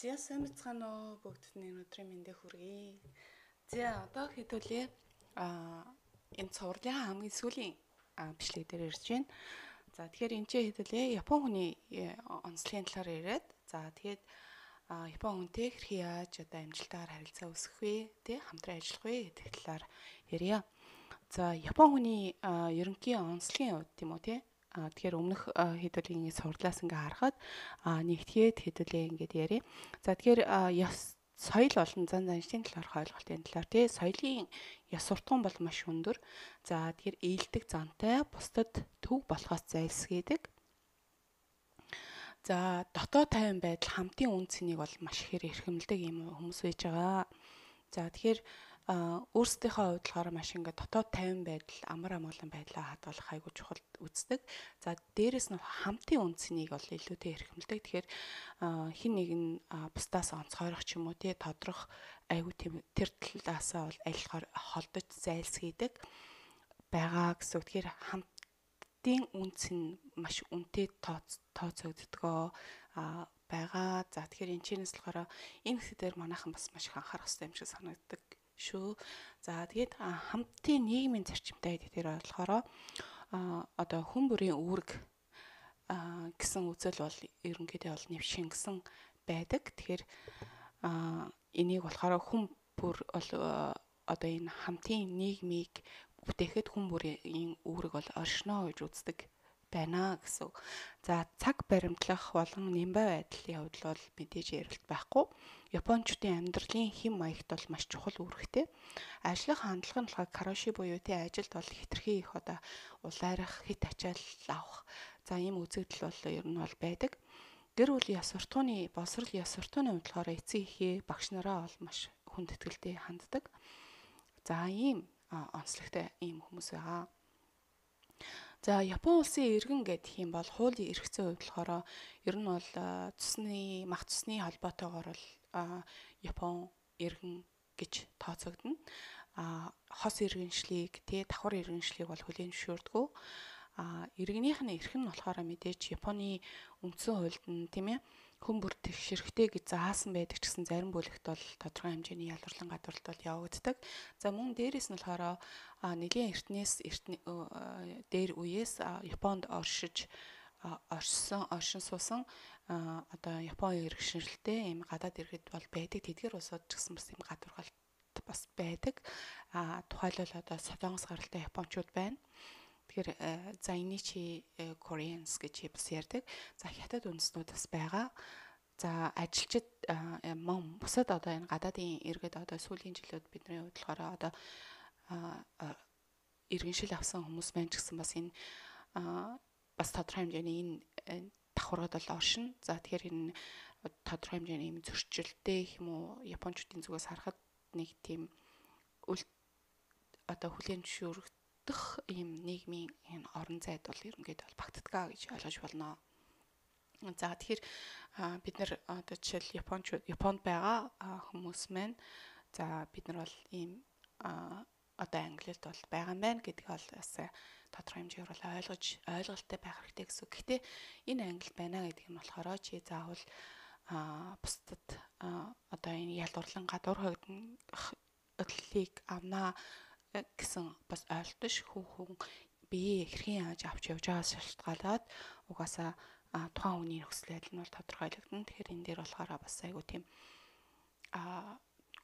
За, сайн бацгаана уу, бүгдэд нь өнөөдрийн мэндийг хүргэе. За, одоо хэдүүлээ энэ цувралын хамгийн сүүлийн бичлэг дээр ирж байна. За, тэгэхээр энэ ч хэдүүлээ Япон хүний онцлогийн талаар яриад, за тэгээд Япон хүнтэй хэрхэн яаж одоо амжилтаар харилцаа үүсгэх вэ, тэ хамтран ажиллах вэ гэдэг талаар ярья. За, Япон хүний ерөнхий онцлогийн хувьд тийм үү, тэ. Тэгэхээр өмнөх хэдүүлийн сурдлаас ингээ харахад нэгтгээд хэдүүлээ ингээд ярья. За, тэгэхээр ёс соёл болон зан заншийн талаарх ойлголтын талаар, тий, соёлын ёс суртахуун бол маш өндөр. За, тэгэхээр ээлдэг зантай, бусдад төв болохоос зайлсхийдэг. За, дотоод тайван байдал, хамтын үн цэнийг бол маш ихээр эрхэмлэдэг юм хүмүүс байж байгаа. За, тэгэхээр өөрсдийнхөө хувьд болохоор маш ингээд дотоод тайван байдал, амар амгалан байдлаа хадгалах айгүй чухал үздэг. За, дээрэс нь хамтын үн цэнийг бол илүүтэй эрхэмлэдэг. Тэгэхээр хин нэг нь бусдаас онцгойрох ч юм уу, тий, тодрох айгүй тийм тэр талаасаа бол аль холдож зайлсхийдэг байгаа гэсэн үг. Тэгэхээр хамтын үн цэн маш үнэтэй тооцогддгоо байгаа. За, тэгэхээр энэ чинээс болохоор энэ хэсгээр манайхан бас маш их анхаарах хэрэгтэй юм шиг санагддаг шүү. За, тэгээд хамтын нийгмийн зарчимтай гэдэг дээр болохоор одоо хүн бүрийн үүрэг гэсэн үзэл бол ерөнхийдөө бол нэвшингсэн байдаг. Тэгэхээр энийг болохоор хүн бүр бол одоо энэ хамтын нийгмийг бүтээхэд хүн бүрийн үүрэг бол оршино гэж үздэг байна гэсэн. За, цаг баримтлах болон нэмбай байдлын хувьд бол мэдээж ярилт байхгүй. Япончуудын амьдралын хэм маягт бол маш чухал үүрэгтэй. Ажиллах хандлага нь болохоор кароши буюу тий ажилд бол хэтэрхий их одоо улайрах, хит ачаал авах. За, ийм үзэгдэл бол ер нь бол байдаг. Гэр бүлийн ёс суртахууны боловсрол ёс суртахууны хувьд болохоор эцэг эхээ, багш нараа бол маш хүндэтгэлтэй ханддаг. За, ийм онцлогтой ийм хүмүүс байгаа. За, Япон улсын иргэн гэдэг юм бол хуулийн эрх зүйн хувьд болохоор ер нь бол цусны мах цусны холбоотойгоор бол Япон иргэн гэж тооцогдоно. Хос иргэншлийг, тий, давхар иргэншлийг бол хүлээн зөвшөөрдөг. Иргэнийх нь эрх нь болохоор мэдээж Японы үндсэн хуульд нь, тийм ээ, хүн бүр тэгшэрхтэй гэж заасан байдаг ч гэсэн зарим бүлэгт бол тодорхой хэмжээний ялварлан гадуурлалт бол явагддаг. За, мөн дээрэс нь болохоор нэлийн эртнээс дээр үеэс Японд оршиж оршсон, оршин суусан одоо Япон иргэншилтэй ийм гадаад иргэд бол байдаг. Тэдгээр улсууд ч гэсэн бас ийм гадуурхалт бас байдаг. Тухайлбал одоо Солонгос гаралтай японочууд байна. Тэгэхээр Zainichi Koreans гэж бас ярьдаг. За, хятад үндэстнүүд бас байгаа. За, ажилчид мөн бусад одоо энэ гадаадын иргэд одоо сүүлийн жилүүд бидний хувьд болохоор одоо иргэншил авсан хүмүүс маань ч гэсэн бас энэ бас тодорхой хэмжээний энэ давхаргад бол оршино. За, тэгэхээр энэ тодорхой хэмжээний ийм зөрчилтэй гэх юм уу, японочдын зүгээс харахад нэг тийм үл одоо хүлээн зөвшөөрөх ийм нийгмийн энэ орон зайд бол ерөнхийдөө бол багтдгаа гэж ойлгож болно. За, тэгэхээр бид нар одоо жишээл Япончууд, Японд байгаа хүмүүс маань, за, бид нар бол ийм одоо англид бол байгаа юм байна гэдгийг бол бас тодорхой хэмжээгээр бол ойлгож ойлголттой байх хэрэгтэй гэсэн. Гэхдээ энэ англи байна гэдэг нь болохоор чи заавал бусдад одоо энэ ялварлан гадуур хөгдлийг авнаа гэсэн бас ойлголт хүн хүн бие хэрхэн яаж авч явж байгаас шалтгаалаад угаасаа тухайн хүний нөхцөл байдал нь бол тодорхойлогдоно. Тэгэхээр энэ дээр болохоор бас айгу тийм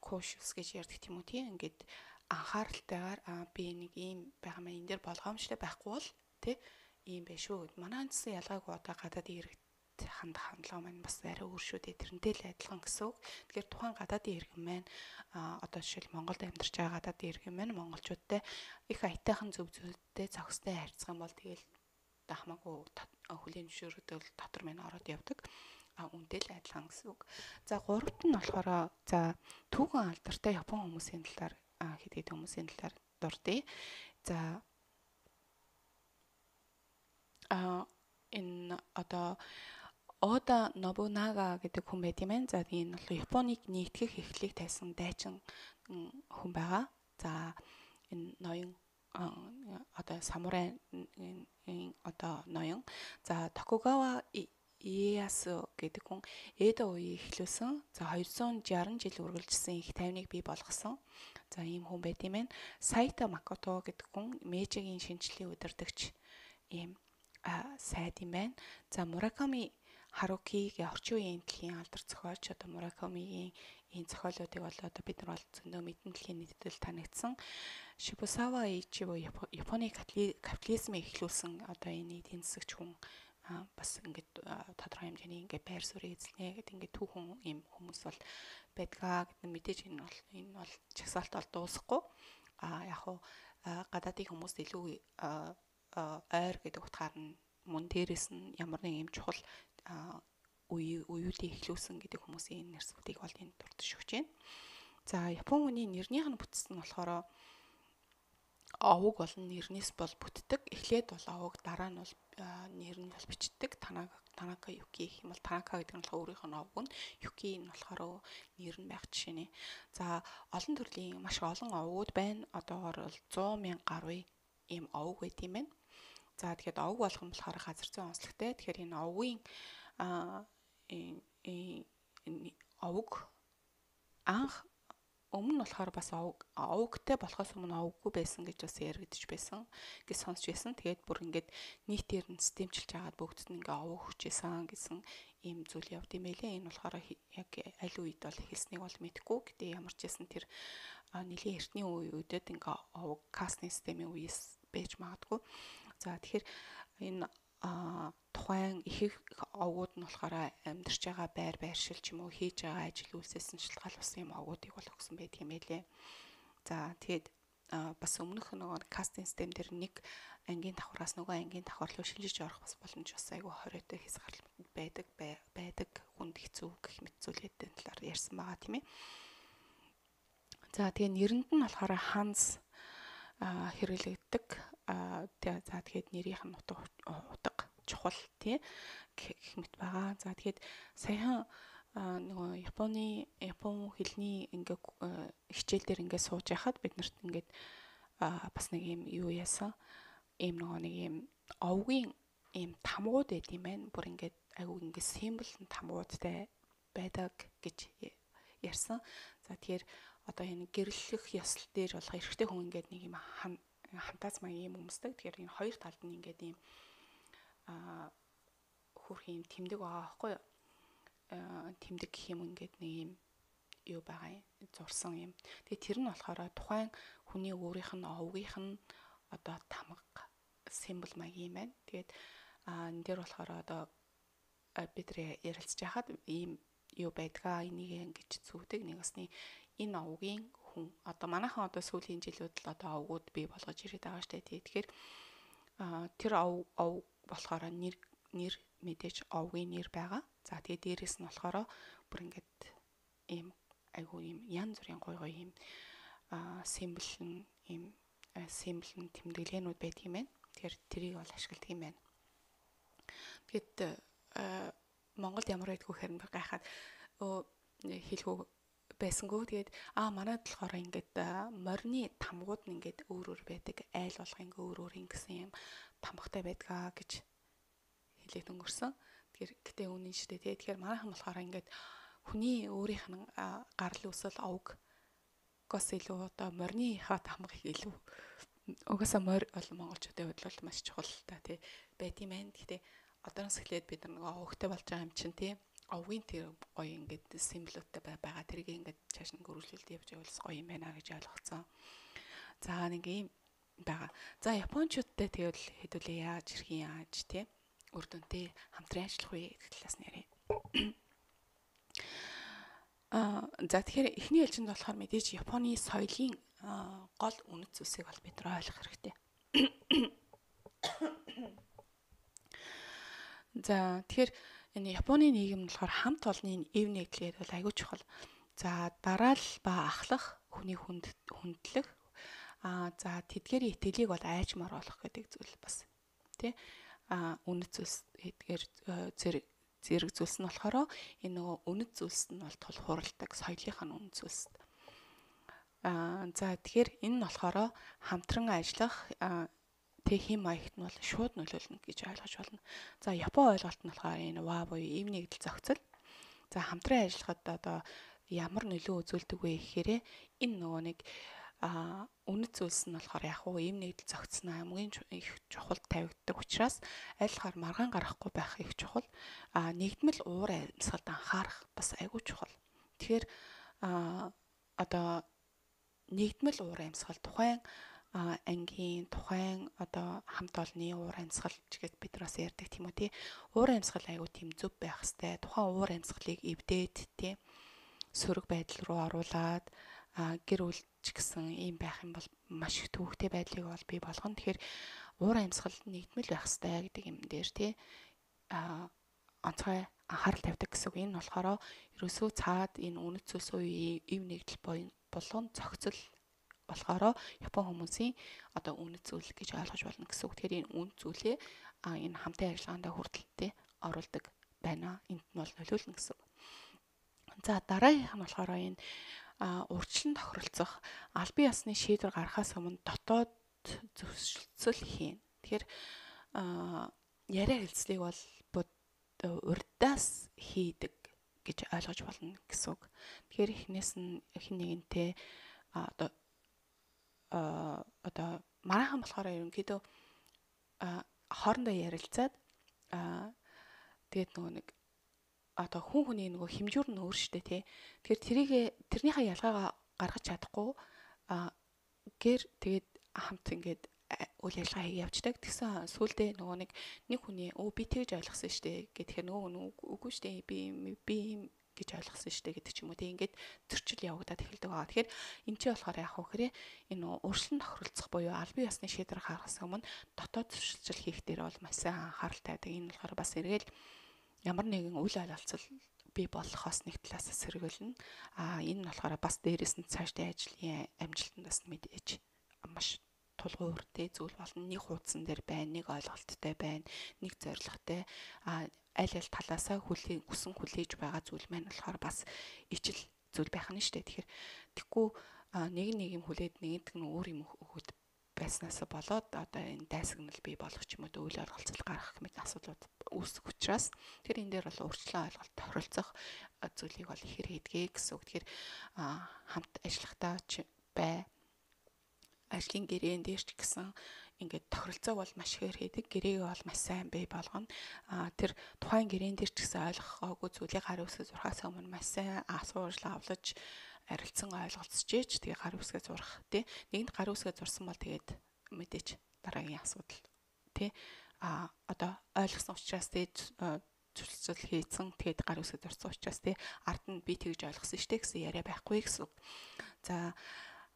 cautious гэж ярьдаг тийм үү, тийм, ингээд анхааралтайгаар би нэг ийм байгаа маа энэ дээр болгоомжтой байхгүй бол тий ийм байх шүү. Манай гэсэн ялгаагүй одоо гадаадын иргэд хандах хандлага маань бас арай өөр шүү дээ. Тэрнтэй л адилхан гэсэн үг. Тэгэхээр тухайн гадаадын иргэн маань одоо жишээл Монголд амьдарч байгаа гадаадын иргэн маань монголчуудтай их аятайхан зөв зөвтэй цогцтой харьцах юм бол тэгэл хамаагүй хүлээн зөвшөөрөгдөл дотор маань ороод явдаг. Үнтэй л адилхан гэсэн үг. За, гуравт нь болохоор за түүхэн алдартай Япон хүмүүсийн талаар хэд хэд хүмүүсийн талаар дурдъя. За, энэ одоо Ода Нобунага гэдэг хүн байт юм байна. За, энэ бол Японыг нийтгэх эхлэлийг тавьсан дайчин хүн байгаа. За, энэ ноён одоо самурай одоо ноён. За, Токугава Иэясу гэдэг хүн Эдо үеийг эхлүүлсэн. За 260 жил үргэлжилсэн их тайвныг бий болгосон. За ийм хүн байт юм байна. Сайто Макото гэдэг хүн Мэйжигийн шинжлэлийн удирдагч ийм сайд юм байна. За Мураками Харуки гэх орчин үеийн дэлхийн алдар зохиолч, одоо Муракамигийн энэ зохиолуудыг бол одоо бид нар бол зөндөө мэдэн дэлхийн нийтэд танигдсан. Шибусава Ичиро Японы капитализмыг эхлүүлсэн одоо энэ эдийн засагч хүн бас ингээд тодорхой хэмжээний ингээд байр суурийг эзэлнэ гэдэг ингээд түүхэн ийм хүмүүс бол байдгаа гэдэг мэдээж энэ бол жагсаалт бол дуусахгүй. Яг хуу гадаадын хүмүүс илүү ойр гэдэг утгаар нь мөн дээрэс нь ямар нэг юм чухал үеүүдийг эхлүүлсэн гэдэг хүмүүсийн нэрсүүдийг бол энэ дурдж өгч байна. За Япон хүний нэрнийх нь бүтц нь болохоор овог болон нэрнээс бол бүтдэг. Эхлээд бол овог, дараа нь бол нэр нь бол бичдэг. Танака Юки гэх юм бол Танака гэдэг нь болохоор өөрийнх нь овог нь, Юки нь болохоор нэр нь байх жишээ нэ. За олон төрлийн маш олон овгууд байна. Одоогор бол 100 мянга гаруй ийм овог байт юм байна. За тэгэхээр овог болгон болохоор газар зүйн онцлогтой. Тэгэхээр энэ овгийн овог анх өмнө нь болохоор бас овогтой болохоос өмнө овоггүй байсан гэж бас яригдчих байсан гэж сонсч байсан. Тэгээд бүр ингээд нийтээр нь системчилж агаад бүгдд нь ингээ овог өгчээсэн гэсэн ийм зүйл явд юм байлээ. Энэ болохоор яг аль үед бол хэлснийг бол мэдэхгүй. Гэтэ ямар ч байсан тэр нэлийн эртний үеүүдэд ингээ овог кастны системийн үеэс байж магадгүй. За тэгэхээр энэ тухайн их овгууд нь болохоор амьдарч байгаа байр байршил ч юм уу хийж байгаа ажил үйлсээс нь шалтгаалсан бас юм овгуудыг бол өгсөн байдаг юм байлээ. За тэгээд бас өмнөх нөгөө кастинг систем дээр нэг ангийн давхараас нөгөө ангийн давхар руу шилжиж орох бас боломж бас айгүй хориотой хязгаарлалт байдаг хүнд хэцүү гэх мэт зүйлүүдийн талаар ярьсан байгаа тийм ээ. За тэгээ нэрэнд нь болохоор ханз хэрэглэгддэг. За тэгээд нэрийнх нь утга чухал тий гэх мэт байгаа. За тэгээд саяхан нөгөө Япон хэлний ингээ хичээл дээр ингээ сууж яхад бид нарт ингээд бас нэг юм юу яасан ийм нөгөө нэг юм овгийн ийм тамгууд байд юм байна. Бүр ингээд айгүй ингээ символ тамгуудтай байдаг гэж ярьсан. За тэгэхээр одоо энэ гэрлэх ёслол дээр болох эрэгтэй хүн ингээд нэг юм хантаз маяг юм өмсдөг. Тэгэхээр энэ хоёр талд нь ингээд ийм хөрх юм тэмдэг байгаа байхгүй юу? Тэмдэг гэх юм ингээд нэг юм юу байгаа юм зурсан юм. Тэгээ тэр нь болохоор тухайн хүний өөрийнх нь овгийнх нь одоо тамга символ маяг юм байна. Тэгээд энэ дээр болохоор одоо бид нар ярилцж байхад ийм юу байдгаа энийг ингэж зүүдэг нэг басны энэ овгийн хүн одоо манайхан одоо сүүлийн жилүүд л одоо овгууд бий болгож ирээд байгаа штэ. Тэгэхээр тэр ов болохоор нэр мэдээж овгийн нэр байгаа. За тэгээ дээрэс нь болохоор бүр ингээд ийм айгуу ийм янз бүрийн гой гой ийм символ нь ийм символ нь тэмдэглээнүүд байдаг юм байна. Тэгэхээр тэрийг бол ашигладаг юм байна. Тэгэд Монголд ямар байдгүй хэрэг гайхаад хэлгүү байсангүй. Тэгээд манайд болохоор ингээд морины тамгууд нь ингээд өөр өөр байдаг. Айл болго ингээ өөр өөр ингэсэн юм тамгатай байдгаа гэж хэлээд өнгөрсөн. Тэгэхээр гэтээ үнэн шүү дээ. Тэгэхээр манайхан болохоор ингээд хүний өөрийнх нь гарал үүсэл овгоос илүү одоо морины хаа тамгыг илүү угаасаа морь бол монголчуудын хувьд бол маш чухал та тий байт юм байна. Гэтэ одоноос эхлээд бид нар нөгөө овгтой болж байгаа юм чинь тий овгийн тэр гоё ингээд символуудтай байгаа тэрийг ингээд чааш нь гөрүүлэлт явж байвал гоё юм байна гэж ойлгоцсон. За нэг ийм байгаа. За японочдтой тэгвэл хэдүүлээ яаж хэрхэн яаж тий үр дүнтэй хамтран ажиллах вэ гэдэг талаас нь яриа. За тэгэхээр эхний ээлжинд болохоор мэдээж Японы соёлын гол үнэт зүйлсийг бол бид нар ойлгох хэрэгтэй. За тэгэхээр энэ Японы нийгэм нь болохоор хамт олонны эв нэгдэл гэдэг бол айгүй чухал. За дараал ба ахлах хүний хүндлэх за тэдгээрийн итгэлийг бол айчмаар болох гэдэг зүйл бас тий үнэт зүйлс эдгээр зэрэг зүйлс нь болохоор энэ нөгөө үнэт зүйлс нь бол тул хуралдаг соёлынх нь үнэт зүйлс. За тэгэхээр энэ нь болохоор хамтран ажиллах Тэг хэм маягт нь бол шууд нөлөөлнө гэж ойлгож байна. За Япон ойлголт нь болохоор энэ ва буюу эв нэгдэл зохицол. За хамтран ажиллахад одоо ямар нөлөө үзүүлдэг вэ гэхээр энэ нөгөө нэг үнэт зүйлс нь болохоор яг уу эв нэгдэл зохицсон хамгийн их чухал тавигддаг учраас айлхаар маргаан гаргахгүй байх их чухал. Нэгдмэл уур амьсгалд анхаарах бас айгүй чухал. Тэгэхээр одоо нэгдмэл уур амьсгал тухайн ангийн тухайн одоо хамт олонны уур амьсгал ч гэж бид нар бас ярьдаг тийм үү тий. Уур амьсгал айгүй тийм зөв байх хэвээр. Тухайн уур амьсгалыг эвдээд тий сөрөг байдал руу оруулаад гэр бүл ч гэсэн ийм байх юм бол маш их төвөгтэй байдлыг бол бий болгоно. Тэгэхээр уур амьсгал нэгдмэл байх хэвээр гэдэг юм дээр тий онцгой анхаарал тавьдаг гэсэн үг. Энэ болохоор ерөөсөө цаад энэ үнэт зүйлс буюу эв нэгдэл болон зохицол болохоор Япон хүмүүсийн одоо үнэт зүйл гэж ойлгож болно гэсэн үг. Тэгэхээр энэ үнэт зүйлээ энэ хамтын ажиллагаанд хүртэл тий оруулдаг байна. Энд нь бол нөлөөлнө гэсэн үг. За дараагийнх нь болохоор энэ урьдчилан тохиролцох албан ёсны шийдвэр гаргахаас өмнө дотоод зөвшөлтсөл хийн. Тэгэхээр яриа хэлцлийг бол урдаас хийдэг гэж ойлгож болно гэсэн үг. Тэгэхээр эхнээс нь хэн нэгэнтэй одоо одоо мараахан болохоор ерөнхийдөө хоорондоо ярилцаад тэгээд нөгөө нэг одоо хүн хүний нөгөө хэмжүүр нь өөр шүү дээ тий. Тэгэхээр тэрийг тэрнийхээ ялгаагаа гаргаж чадахгүй гэр тэгээд хамт ингээд үйл ажиллагаа хийгээ явцдаг. Тэгсэн сүүлдээ нөгөө нэг хүний би тэгж ойлгосон шүү дээ гэхээр нөгөө хүн үгүй шүү дээ би юм гэж ойлгосон шүү дээ гэдэг ч юм уу. Тэг ингээд зөрчил явагдаад эхэлдэг байгаа. Тэгэхээр энэ чинь болохоор яг хөө энэ урьдчилан тохиролцох буюу албан ёсны шийдвэр гаргахаас өмнө дотоод зөрчил хийх дээр бол маш сайн анхаарал тавьдаг. Энэ болохоор бас эргээл ямар нэгэн үйл ойлголцол бий болохоос нэг талаас сэргийлнэ. Энэ нь болохоор бас дээрээс нь цаашдын ажлын амжилтанд бас мэдээж маш тулгуур тэ зүйл болно. Нэг хуудсан дээр байна, нэг ойлголттой байна, нэг зорилготой. Аль аль талаасаа хүсэн хүлээж байгаа зүйл маань болохоор бас ичил зүйл байх нь шүү дээ. Тэгэхээр тэггүй нэг нэг юм хүлээд нэгэнт нь өөр юм өгöd байснаас болоод одоо энэ дайсагнал бий болох ч юм уу үйл ойлголцол гаргах мэт асуудлууд үүсэх учраас тэр энэ дээр бол урьдчилан ойлголт тохиролцох зүйлийг бол ихээр хийдгээ гэсэн үг. Тэгэхээр хамт ажиллахдаа бай ажлын гэрээн дээр ч гэсэн ингээд тохиролцоог бол маш ихээр хийдэг. Гэрээг бол маш сайн бий болгоно. Тэр тухайн гэрээн дээр ч гэсэн ойлгохоогүй зүйлийг гар үсгээ зурхаас өмнө маш сайн асуужлаа авлаж арилцсан ойлголцож ээч тэгээ гар үсгээ зурх тий. Нэгэнт гар үсгээ зурсан бол тэгээд мэдээч дараагийн асуудал тий. Одоо ойлгосон учраас тий зөрчил хийцэн тэгээд гар үсгээ зурсан учраас тий ард нь би тэгж ойлгосон штэ гэсэн яриа байхгүй гэсэн. За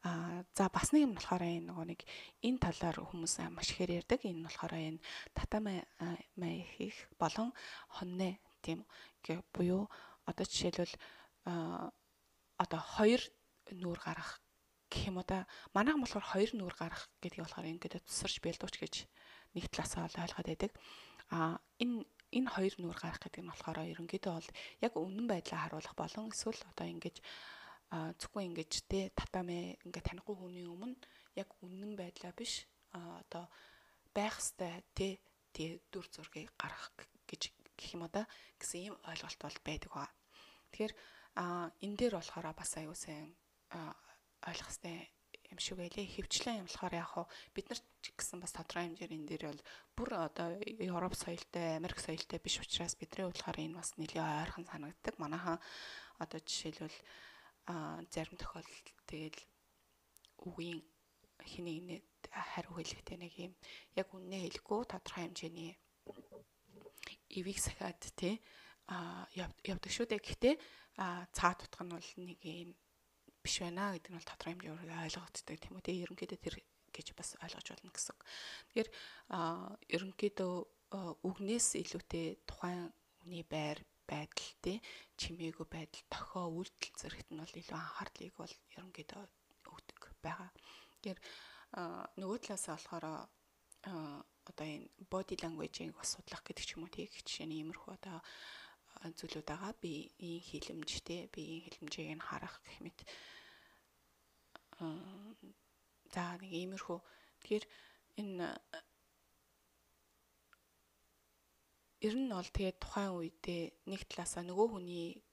за бас нэг юм болохоор энэ нөгөө нэг энэ талаар хүмүүс маш ихээр ярьдаг. Энэ нь болохоор энэ татамай хийх болон хоннэ тийм буюу одоо жишээлбэл одоо хоёр нүүр гаргах гэх юм уу да. Манайхан болохоор хоёр нүүр гаргах гэдгийг болохоор ингээд тусарч бэлдүүч гэж нэг талаасаа бол ойлгоод байдаг. Энэ хоёр нүүр гаргах гэдэг нь болохоор ерөнхийдөө бол яг үнэн байдлаа харуулах болон эсвэл одоо ингэж зөвхөн ингэж те татамэ ингээ танихгүй хүний өмнө яг үнэн байдлаа биш одоо байх ёстой те дүр зургийг гаргах гэж гэх юм уу да гэсэн ийм ойлголт бол байдаг ба. Тэгэхээр энэ дээр болохоор бас аюу сайн ойлгох ёстой юм шиг байлээ. Хөвчлэн юм болохоор яг хуу бид нар ч гэсэн бас тодорхой хэмжээгээр энэ дээр бол бүр одоо Европ соёлтой, Америк соёлтой биш учраас бидний хувьд болохоор энэ бас нэлээд ойрхон санагддаг. Манайхан одоо жишээлбэл зарим тохиолдолд тэгэл үгийн хин нэгнээ хариу хэлэхдээ нэг юм яг үннээ хэлэхгүй тодорхой хэмжээний эвийг сахиад тий явдаг шүү дээ. Гэхдээ цаад утга нь бол нэг юм биш байна гэдэг нь бол тодорхой хэмжээгээр ойлгогддог тийм үү. Тэгээ ерөнхийдөө тэр гэж бас ойлгож болно гэсэн. Тэгэхээр ерөнхийдөө үгнээс илүүтэй тухайн хүний байр байдал тий чимээгүй байдал тохио үйлдэл зэрэгт нь бол илүү анхаарлыг бол ерөнхийдөө өгдөг байгаа. Тэгэхээр нөгөө талаас болохоор одоо энэ body language-ийг бас судлах гэдэг ч юм уу тий жишээ нь иймэрхүү одоо зүйлүүд байгаа. Биеийн хилэмж тий биеийн хилэмжийг нь харах гэх мэт. За нэг иймэрхүү. Тэгэхээр энэ Ер нь бол тэгээд тухайн үедээ нэг талаасаа нөгөө хүний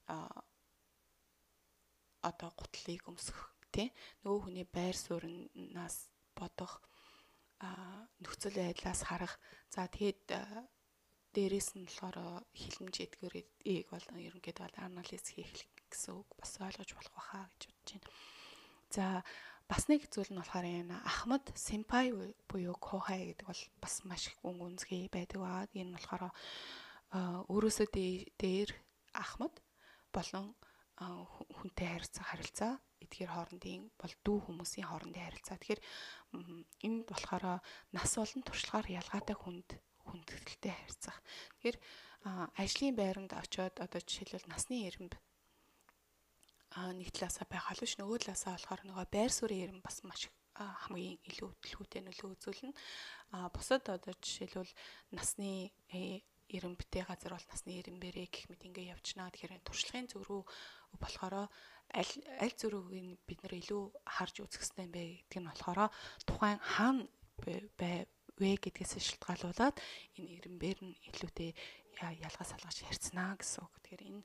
одоо гутлыг өмсөх тий нөгөө хүний байр суурнаас бодох, нөхцөл байдлаас харах. За тэгээд дээрээс нь болохоор хилэмж эдгээрийг бол ерөнхийдөө бол анализ хийх гэсэн үг бас ойлгож болох байхаа гэж бодож байна. За бас нэг зүйл нь болохоор энэ Ахмад сенпай буюу кохай гэдэг бол бас маш их гүнзгий байдаг ба. Энэ нь болохоор өөрөөсөө дээр Ахмад болон хүнтэй харилцаа эдгээр хоорондын бол дүү хүмүүсийн хоорондын харилцаа. Тэгэхээр энд болохоор нас болон туршлагаар ялгаатай хүнд хүндэтгэлтэй харьцах. Тэгэхээр ажлын байранд очиод одоо жишээлбэл насны эрэмб нэг талаасаа байх аль биш нөгөө талаасаа болохоор нөгөө байр суурийн эрэмб бас маш хамгийн илүү төлөвтэй нөлөө үзүүлнэ. Бусад одоо жишээлбэл насны эрэмбтэй газар бол насны эрэмбэрээ гэх мэт ингээ явжнаа. Тэгэхээр туршлагын зүг рүү болохоор аль зүрийг нь бид нар илүү харж үзэх хэрэгтэй юм бэ гэдэг нь болохоор тухайн хаана вэ гэдгээс шалтгаалуулаад энэ эрэмбэр нь илүүтэй ялгаа салгаж харьцнаа гэсэн үг. Тэгэхээр энэ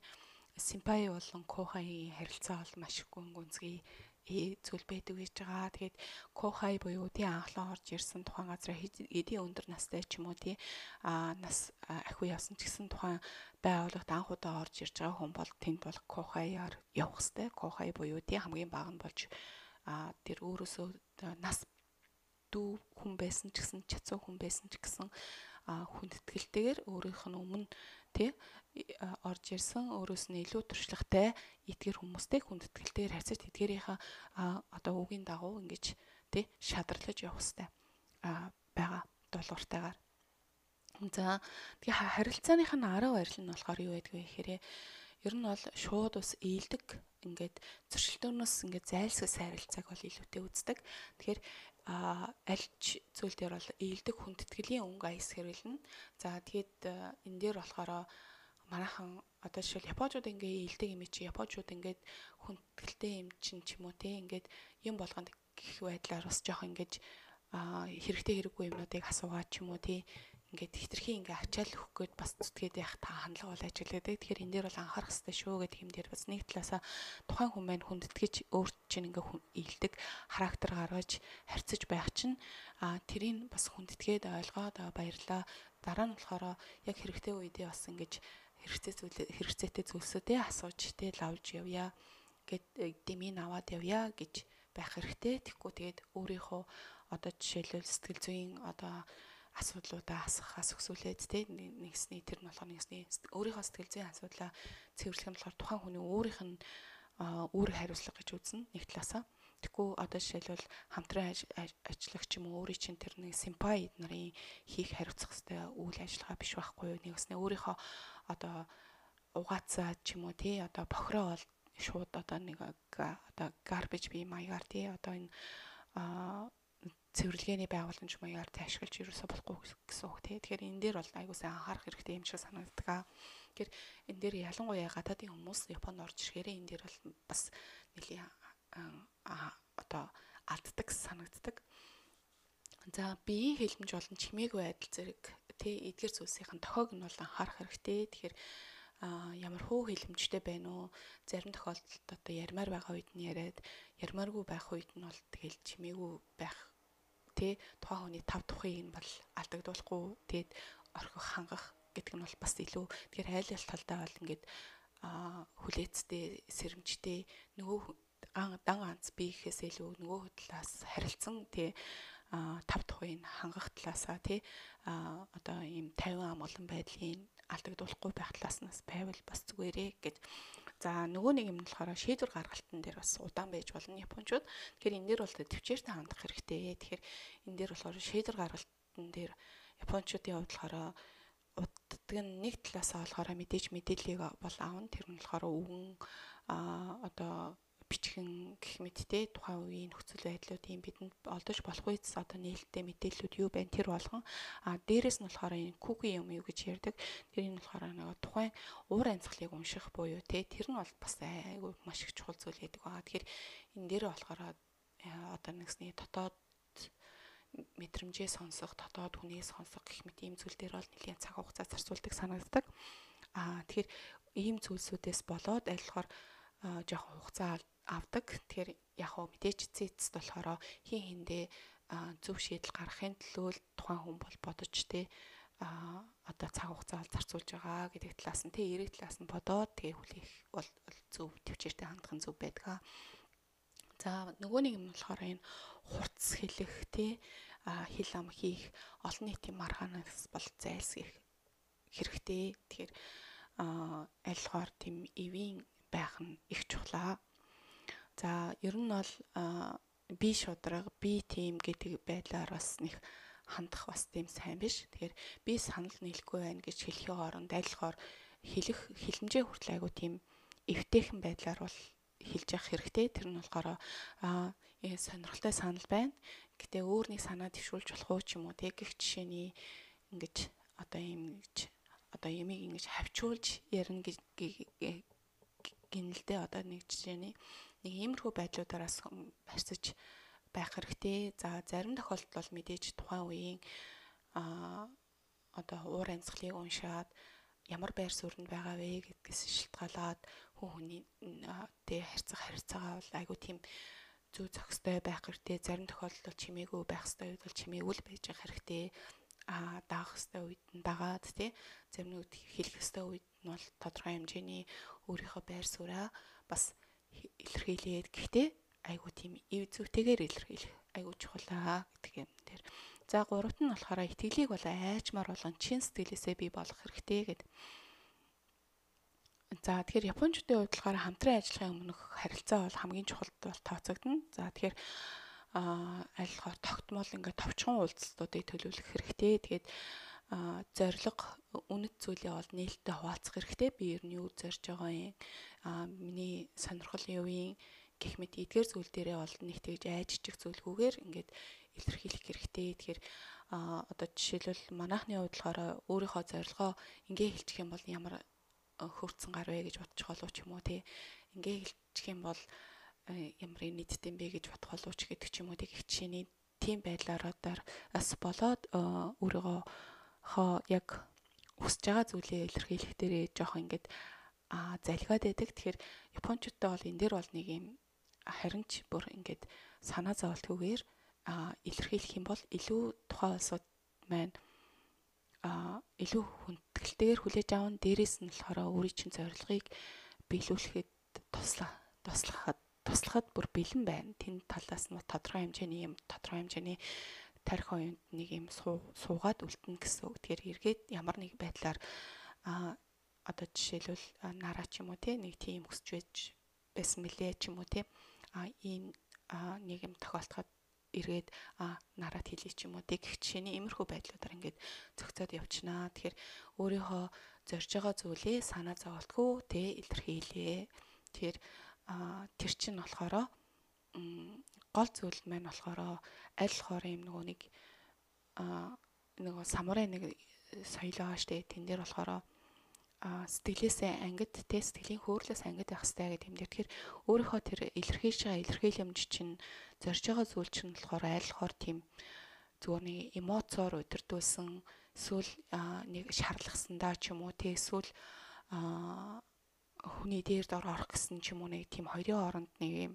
сенпай болон кохайгийн харилцаа бол маш гүн гүнзгий зүйл байдаг гэж байгаа. Тэгээд кохай буюу тий анхлан орж ирсэн тухайн газар эдийн өндөр настай ч юм уу тий нас ахиу явсан ч гэсэн тухайн байгууллагт анх удаа орж ирж байгаа хүн бол тэнд бол кохаяар явах хэвээр. Кохай буюу тий хамгийн бага нь болж тэр өөрөөсөө нас дүү хүн байсан ч гэсэн чацуу хүн байсан ч гэсэн хүндэтгэлтэйгээр өөрийнх нь өмнө тий орж ирсэн өөрөөс нь илүү туршлагатай эдгэр хүмүүстэй хүндэтгэлтэйгээр харьцаж тэдгэрийнхээ одоо үгийн дагуу ингэж тий шадралж явах хэрэгтэй байгаа дулууртайгаар. За тэгээ харилцааных нь арга барил нь болохоор юу байдг вэ гэхээр ер нь бол шууд ус ийдэг ингээд зөрчилдөөнөөс ингээд зайлсхийс харилцааг бол илүүтэй үздэг. Тэгэхээр аль ч зүйл дээр бол ийдэг хүндэтгэлийн өнгө аяс хэрэглэнэ. За тэгээд энэ дээр болохоор манайхан одоо жишээл японочууд ингээ ийдэг юм чи японочууд ингээд хүндэтгэлтэй юм чин ч юм уу те ингээд юм болгонд гих байдлаар бас жоох ингэж хэрэгтэй хэрэггүй юмнуудыг асуугаад ч юм уу те ингээд хитрхи ингээ ачаал өгөх гээд бас зүтгээд явах та хандлага бол ажилладаг. Тэгэхээр энэ дээр бол анхаарах хэрэгтэй шүү гэдэг юм дээр бас нэг талаасаа тухайн хүн маань хүндэтгэж өөр чинь ингээ ийдэг характер гаргаж харьцаж байх чинь тэрийг бас хүндэтгээд ойлгоод баярлаа. Дараа нь болохоор яг хэрэгтэй үедээ бас ингэж хэрэгцээтэй зүйлсүүдээ асууж тэ лавж явъя гэд дэмийг аваад явъя гэж байх хэрэгтэй. Тэгэхгүй тэгээд өөрийнхөө одоо жишээлбэл сэтгэл зүйн одоо асуудлуудаа асгахаас өксүүлээд тэ нэгсний тэр нь болохоор нэгсний өөрийнхөө сэтгэл зүйн асуудлаа цэвэрлэх нь болохоор тухайн хүний өөрийнх нь үр хариуцлага гэж үзнэ нэг талаасаа. Тэгэхгүй одоо жишээлбэл хамтран ажиллагч юм уу өөрийн чинь тэр нэг сенпай нарын хийх хариуцах хэвээр үйл ажиллагаа биш байхгүй юу. Нэгснээ өөрийнхөө одоо угаацаа ч юм уу тий одоо бохроо бол шууд одоо нэг одоо garbage би маягаар тий одоо энэ цэвэрлэгээний байгууламж маягаар тий ашиглаж ерөөсө болохгүй гэсэн үг тий. Тэгэхээр энэ дээр бол айгуу сайн анхаарах хэрэгтэй юм шиг санагддаг. Тэгэхээр энэ дээр ялангуяа гадаадын хүмүүс Японд орж ирэхээр энэ дээр бол бас нэлийн одоо алддаг санагддаг. За биеийн хэлмж болон чимээгүй байдал зэрэг тий эдгэр зүйлсийн тохиог нь бол анхаарах хэрэгтэй. Тэгэхээр ямар хуу хэлэмжтэй байна уу? Зарим тохиолдолд одоо ярмаар байгаа үед нь яриад, ярмааргүй байх үед нь бол тэгэл чимээгүй байх тий тухайн хүний тав тухыг нь бол алдагдуулахгүй тэгээд орхих хангах гэдэг нь бол бас илүү. Тэгэхээр айл ал талдаа бол ингээд хүлээцтэй, сэрэмжтэй нөгөө дан ганц бие гэхээс илүү нөгөө талаас харилцан тий тав тухыг хангах талаасаа тий одоо ийм 50 амгалан байдлын алдагдуулахгүй байх талаас нь байвал бас зүгээрээ гэж. За нөгөө нэг юм нь болохоор шийдвэр гаргалтан дээр бас удаан байж болно японочууд. Тэгэхээр энэ дээр бол төвчээртэй хандах хэрэгтэй. Тэгэхээр энэ дээр болохоор шийдвэр гаргалтан дээр японочдын хувьд болохоор уддаг нь нэг талаасаа болохоор мэдээж мэдээллийг бол аавна. Тэр нь болохоор өвгөн одоо бичгэн гэх мэт те тухайн үеийн нөхцөл байдлуудын бидэнд олдож болох үеэс одоо нээлттэй мэдээллүүд юу байна тэр болгон. Дээрээс нь болохоор энэ куки юм юу гэж ярьдаг. Тэр нь болохоор нэг тухайн уур амьсгалыг унших буюу те тэр нь бол бас айгүй маш их чухал зүйл байдаг байгаа. Тэгэхээр энэ дээр болохоор одоо нэгсний дотоод мэдрэмжээ сонсох, дотоод хүнээ сонсох гэх мэт ийм зүйл дээр бол нэлээд цаг хугацаа зарцуулдаг санагддаг. Тэгэхээр ийм зүйлсүүдээс болоод аль болохоор жоохон хугацаа авдаг. Тэгэхээр яг хөө мэдээж цэцэст болохоор хин хиндээ зөв шийдэл гаргахын төлөө тухайн хүн бол бодож те одоо цаг хугацаа зарцуулж байгаа гэдэг талаас нь те эерэг талаас нь бодоод тэгээ хүлээх бол зөв төвчээртэй хандах нь зөв байдаг. За нөгөө нэг юм болохоор энэ хурц хэлэх те хил ам хийх олон нийтийн маргаанаас бол зайлсхийх хэрэгтэй. Тэгэхээр аль болохоор тийм эвийн байх нь их чухлаа. За ер нь бол би шудраг, би тийм гэдэг байдлаар бас нэг хандах бас тийм сайн биш. Тэгэхээр би санал нийлэхгүй байна гэж хэлэхийн оронд аль болохоор хэлэх хэлэмжээ хүртэл айгу тийм эвтэйхэн байдлаар бол хэлж явах хэрэгтэй. Тэр нь болохоор сонирхолтой санал байна. Гэтэ өөр нэг санаа дэвшүүлж болох уу ч юм уу те гих жишээний ингэж одоо юм гэж одоо ямиг ингэж хавчуулж ярина гинэлдээ одоо нэг жишээний нэг иймэрхүү байдлуудаараас барьцаж байх хэрэгтэй. За зарим тохиолдолд бол мэдээж тухайн үеийн одоо уур амьсгалыг уншаад ямар байр сууринд байгаа вэ гэдгээс шилтгаалаад хүн хүний тэ харьцах харилцаагаа бол айгүй тийм зүй зохистой байх хэрэгтэй. Зарим тохиолдолд чимээгүй байх ёстой үед бол чимээгүй л байж байгаа хэрэгтэй. Даах ёстой үед нь дагаад тий зарим үед хэлэх ёстой үед нь бол тодорхой хэмжээний өөрийнхөө байр сууриа бас илэрхийлээд гэхдээ айгүй тийм ив зүйтэйгээр илэрхийлэх айгүй чухал гэдэг юм дээр. За гуравт нь болохоор итгэлийг бол айчмаар болгон чин сэтгэлээсээ бий болгох хэрэгтэй гэд. За тэгэхээр японочдын хувьд болохоор хамтран ажиллахын өмнөх харилцаа бол хамгийн чухал бол тооцогдно. За тэгэхээр аль болохоор тогтмол ингээд товчхон уулзалтуудыг төлөвлөх хэрэгтэй. Тэгээд зорилго үнэт зүйлээ бол нээлттэй хуваалцах хэрэгтэй. Би ер нь юу зорж байгаа юм, миний сонирхол юу юм гэх мэт эдгээр зүйл дээрээ бол нэг тэгж айжчих зүйлгүйгээр ингээд илэрхийлэх хэрэгтэй. Тэгэхээр одоо жишээлбэл манайхны хувьд болохоор өөрийнхөө зорилгоо ингээ хэлчих юм бол ямар хөрцөн гар вэ гэж бодчих болов ч юм уу тий. Ингээ хэлчих юм бол ямар нийтд юм бэ гэж бодох болов ч гэдэг ч юм уу тий. Гэх жишээний тийм байдлаараа бас болоод өөрийгөө хоо яг хүсэж байгаа зүйлээ илэрхийлэх дээрээ жоохон ингээд залхиад байдаг. Тэгэхээр японочдод бол энэ дээр бол нэг юм харин ч бүр ингээд санаа зовлтгүйгээр илэрхийлэх юм бол илүү тухайн улсууд маань илүү хүндэтгэлтэйгээр хүлээж аван дээрээс нь болохоор өөрийн чинь зорилгыг биелүүлэхэд туслахад бүр бэлэн байна. Тэн талаас нь тодорхой хэмжээний юм тодорхой хэмжээний тарих оюунд нэг юм суугаад үлдэнэ гэсэн үг. Тэгэхээр эргээд ямар нэг байдлаар одоо жишээлбэл нараа ч юм уу те нэг тийм хүсч байж байсан мэлээ ч юм уу те ийм нэг юм тохиолдоход эргээд нараад хэлье ч юм уу те гэх жишээний иймэрхүү байдлуудаар ингээд зохицоод явчихнаа. Тэгэхээр өөрийнхөө зорж байгаа зүйлээ санаа зоволтгүй те илэрхийлээ. Тэгэхээр тэр чинь болохоор гол зүйл маань болохоор аль болохоор юм нөгөө нэг нөгөө самурай нэг соёл байгаа штэ. Тэн дээр болохоор сэтгэлээсээ ангид те сэтгэлийн хөөрлөөс ангид байх хэрэгтэй гэдэг юм дээр. Тэгэхээр өөрийнхөө тэр илэрхийлж байгаа илэрхийлэмж чинь зорж байгаа зүйл чинь болохоор аль болохоор тийм зүгээр нэг эмоцоор удирдуулсан эсвэл нэг шаардлагасандаа ч юм уу те эсвэл хүний дээр дор орох гэсэн ч юм уу нэг тийм хоёрын хооронд нэг юм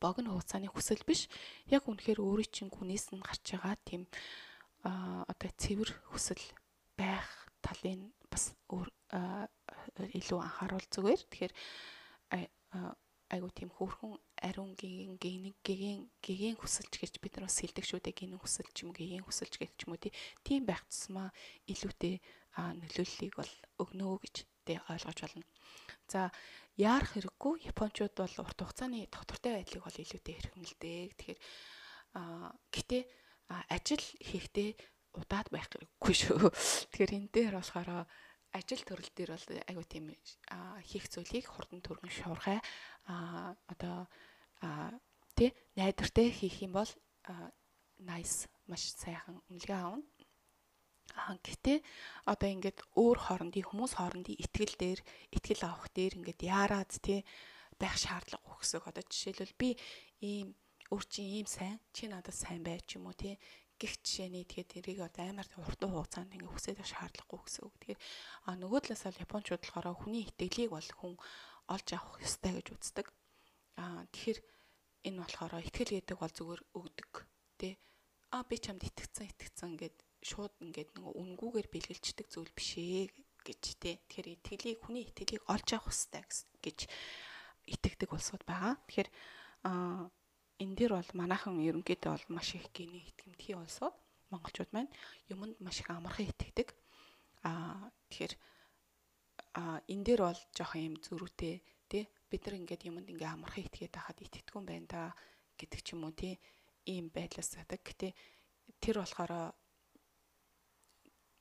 богино хугацааны хүсэл биш. Яг үнэхээр өөрийн чинь гүнээс нь гарч байгаа тийм одоо цэвэр хүсэл байх талын бас өөр илүү анхааруул зүгээр. Тэгэхээр айгуу тийм хөөрхөн ариун гигэн гигэн гигэн хүсэлч гэж бид нар бас хэлдэг шүү дээ. Гинэн хүсэлч юм гигэн хүсэлч гэх ч юм уу тийм байх тусмаа илүүтэй нөлөөллийг бол өгнө гэж тэ ойлгож байна. За яарах хэрэггүй японочууд бол урт хугацааны тогтвортой байдлыг бол илүүтэй эрхэмлэдэг. Тэгэхээр гэтээ ажил хийхдээ удаад байх хэрэггүй шүү. Тэгэхээр энэ дээр болохоор ажил төрөл дээр бол айгуу тийм хийх зүйлийг хурдан түргэн шуурхай одоо тий найдвартай хийх юм бол nice маш сайхан үнэлгээ авна. Гэтэ одоо ингээд өөр хоорондын хүмүүс хоорондын итгэл дээр итгэл авах дээр ингээд яарад тий байх шаардлага өгсөг. Одоо жишээлбэл би ийм Өөр чи ийм сайн, чи надад сайн бай ч юм уу тий гих жишээний тэгэхээр тэрийг одоо амар урт хугацаанд ингээ хүсээд байх шаардлагагүй гэсэн үг. Тэгэхээр нөгөө талаас нь японочууд болохоор хүний итгэлийг бол хүн олж авах ёстой гэж үздэг. Тэгэхээр энэ болохоор итгэл гэдэг бол зүгээр өгдөг тий. Би чамд итгэцэн ингээд шууд ингээд нөгөө үнгүүгээр бэлгэлждэг зүйл биш ээ гэж тий. Тэгэхээр итгэлийг хүний итгэлийг олж авах ёстой гэж итгэдэг улсууд байгаа. Тэгэхээр энэ дээр бол манайхан ерөнхийдөө бол маш их гинэ итгэмтгий улсууд монголчууд маань юмд маш их амархан итгэдэг. Тэгэхээр энэ дээр бол жоохон юм зөрүүтэй тий. Бид нар ингээд юмд ингээ амархан итгээд байхад итгэдэггүй юм байна да гэдэг ч юм уу тий. Ийм байдлаас байдаг. Гэтэ тэр болохоор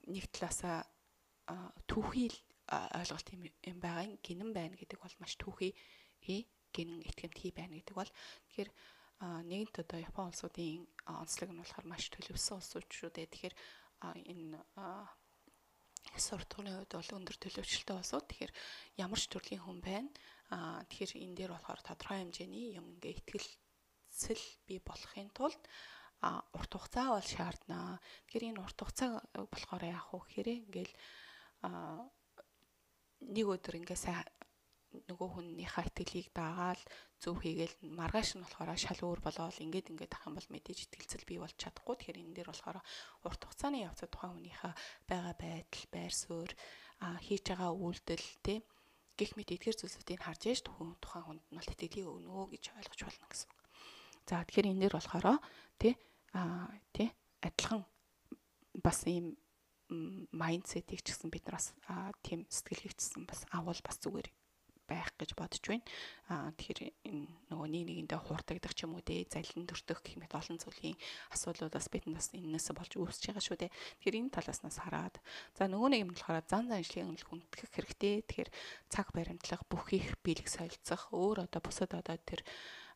нэг талаасаа түүхий ойлголт юм байгаа. Гинэн байна гэдэг бол маш түүхий гинэн итгэмтгий байна гэдэг бол тэгэхээр нэгэнт одоо Япон улсуудын онцлог нь болохоор маш төлөвлөсөн улсууд шүү дээ. Тэгэхээр энэ сурталчилгааны хувьд бол өндөр төлөвчлөлттэй улсууд. Тэгэхээр ямар ч төрлийн хүн байна. Тэгэхээр энэ дээр болохоор тодорхой хэмжээний юм ингээ итгэлцэл бий болохын тулд урт хугацаа бол шаарднаа. Тэгэхээр энэ урт хугацаа болохоор яах вэ гэхээр ингээл нэг өдөр ингээ сайн нөгөө хүнийхээ итгэлийг дагаал зөв хийгээл маргааш нь болохоор шал өөр болоод ингээд ах юм бол мэдээж итгэлцэл бий болж чадахгүй. Тэгэхээр энэ дээр болохоор урт хугацааны явцад тухайн хүнийхээ байгаа байдал, байр суурь, хийж байгаа үйлдэл тий гэх мэт эдгээр зүйлсүүдийг харж яаж тухайн хүнд нь бол итгэлийг өгнө гэж ойлгож байна гэсэн үг. За тэгэхээр энэ дээр болохоор тий тий адилхан бас ийм майндсетийг ч гэсэн бид нар бас тийм сэтгэлийг ч гэсэн бас авал бас зүгээр байх гэж бодож байна. Тэгэхээр энэ нөгөө нэг нэгэндээ хуурдагдах ч юм уу дээ, залин төртөх гэх мэт олон зүйлийн асуудлуудаас бид бас энэс болж үүсэж байгаа шүү дээ. Тэгэхээр энэ талаас нас хараад за нөгөө нэг юм болохоор зан заншлын үнэлэх хүндэтгэх хэрэгтэй. Тэгэхээр цаг баримтлах, бүх их биелэг солилцох, өөр одоо бусад одоо тэр